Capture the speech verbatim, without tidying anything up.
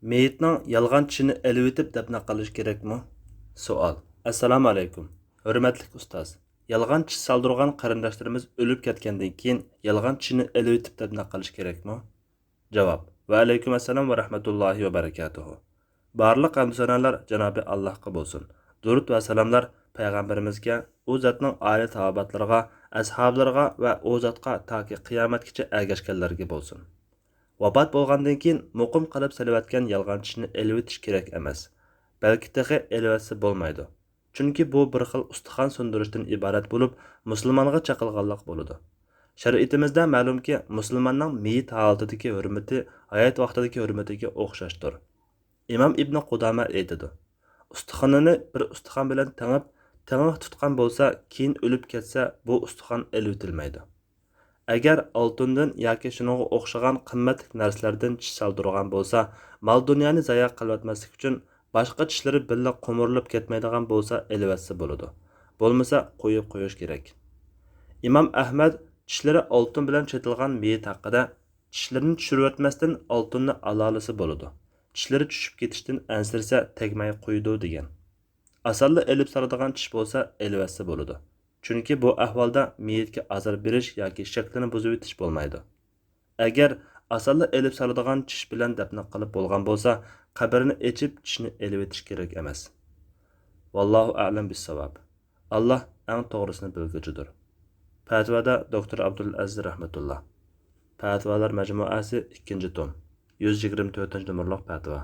مېيىتنىڭ يالغان چىشىنى ئېلىۋېتىپ دەپنە قىلىش كېرەكمۇ؟ سوئال. ئەسسالامۇ ئەلەيكۇم. ھۆرمەتلىك ئۇستاز، يالغان چىش سالدۇرغان قېرىنداشلىرىمىز ئۆلۈپ كەتكەندىن كېيىن يالغان چىشىنى ئېلىۋېتىپ دەپنە قىلىش كېرەكمۇ؟ جاۋاب. ۋەئەلەيكۇم ئەسسالام ۋە رەھمەتۇللاھى ۋە بەرىكاتۇھۇ. بارلىق ھەمدۇ سانالار جانابى ئاللاھقا بولسۇن. دۇرۇت ۋە سالاملار پەيغەمبىرىمىزگە، ئۇ زاتنىڭ ئائىلە تاۋابىئاتلىرىغا، ئەسھابلىرىغا ۋە ئۇ زاتقا تاكى قىيامەتكىچە ئەگەشكەنلەرگە بولسۇن. ۋاپات بولغاندىن كېيىن مۇقىم قىلىپ سېلىۋەتكەن يالغان چىشنى ئېلىۋېتىش كېرەك ئەمەس. بەلكى تېخى ئېلىۋەتسە بولمايدۇ. چۈنكى بۇ بىر خىل ئۇستىخان سۇندۇرۇشتىن ئىبارەت بولۇپ، مۇسۇلمانغا چېقىلغانلىق بولىدۇ. شەرىئىتىمىزدە مەلۇمكى، مۇسۇلماننىڭ مېيىت ھالىتىدىكى ھۆرمىتى ھايات ۋاقتىدىكى ھۆرمىتىگە ئوخشاشتۇر. ئىمام ئىبنى قۇدامە ئېيتىدۇ، ئۇستىخىنىنى بىر ئۇستىخان بىلەن تېڭىپ، تېڭىغا تۇتقان بولسا، كېيىن ئۆلۈپ كەتسە، بۇ ئۇستىخان ئېلىۋېتىلمەيدۇ. ئەگەر ئالتۇندىن ياكى شۇنىڭغا ئوخشىغان قىممەتلىك نەرسىلەردىن چىش سالدۇرغان بولسا، مال-دۇنيانى زايە قىلىۋەتمەسلىك ئۈچۈن، باشقا چىشلىرى بىللە قومۇرۇلۇپ كەتمەيدىغان بولسا ئېلىۋەتسە بولىدۇ. بولمىسا قويۇپ قويۇش كېرەك. ئىمام ئەھمەد چىشلىرى ئالتۇن بىلەن چېتىلغان مېيىت ھەققىدە، چىشلىرىنى چۈشۈرۈۋەتمەستىن ئالتۇننى ئالالىسا بولىدۇ. چىشلىرى چۈشۈپ كېتىشتىن ئەنسىرىسە تەگمەي قويىدۇ، دېگەن. ئاسانلا ئېلىپ سالىدىغان چىش بولسا ئېلىۋەتسە بولىدۇ. چۈنكى بۇ ئەھۋالدا مېيىتكە ئازار بېرىش ياكى شەكلىنى بۇزۇۋېتىش بولمايدۇ. ئەگەر ئاسانلا ئېلىپ سالىدىغان چىش بىلەن دەپنە قىلىپ بولغان بولسا، قەبرىنى ئېچىپ چىشنى ئېلىۋېتىش كېرەك ئەمەس. ۋاللاھۇ ئەئلەم بىسساۋاب. ئاللاھ ئەڭ توغرىسىنى بىلگۈچىدۇر. پەتىۋادا دوكتور ئابدۇل ئەزىز رەھمەتۇللا. پەتىۋالار مەجمۇئەسى، ئىككىنچى توم، يۈز يىگىرمە تۆتىنچى نومۇرلۇق پەتىۋا.